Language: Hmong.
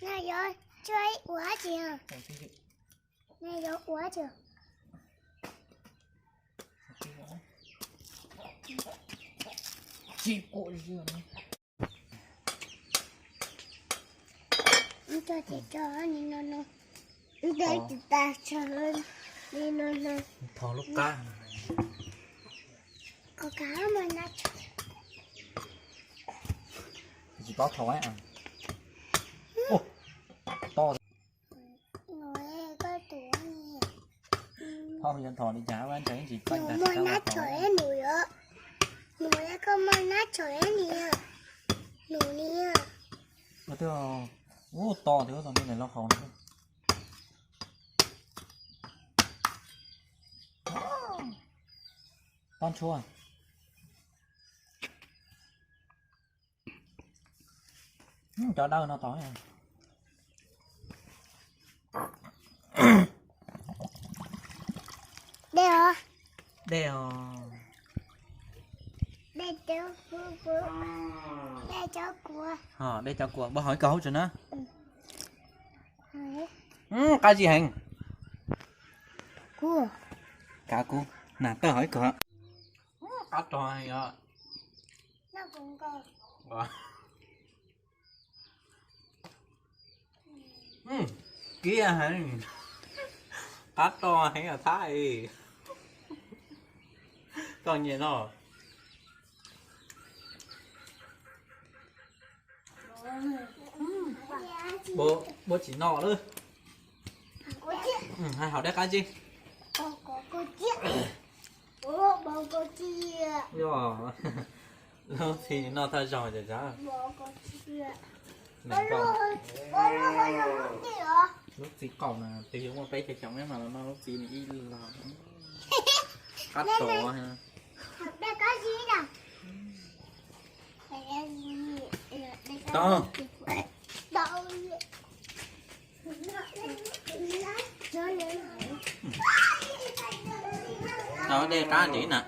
No yuav tshuaj ua dab tsi? No yuav ua dab tsi? Tsis quaj li. Tso ces tso li no no. Ntawd tsis tas tso li no no. Thov lub qab. Koj kav mas na. Tsis paub thov. To. Nws, koj tuav ni. Thov yog thov li cas, ntshai tsis paub. Nws muaj nab tshau ib nus yom. Nws, koj muaj nab tshau ib ni. Nws ni. Ua twb, ua to twb ua tau ni lawm lauj, haus no. Tob ntshua. Cov dawb no tod. Dej os. Dej os. Dej cov kua. Ho, dej cov kua, npaj haus ib ko hauv tsev na. Qab zib heev. Kav kuv, nas tawj haus ib ko. Qab rog heev os. Kiag heev. Qab rog heev os Thaj. Koj nyiam no. Npua tsis noj lawm. Hais haus dej qab zib. Yog, lub txiv noj thawj zaug ces. Lub txiv qaum na, twb yuav muaj peb caug xyoo mas los noj lub txiv no ib los. Qab rog. Tau. Tau dej qab ntxiv na.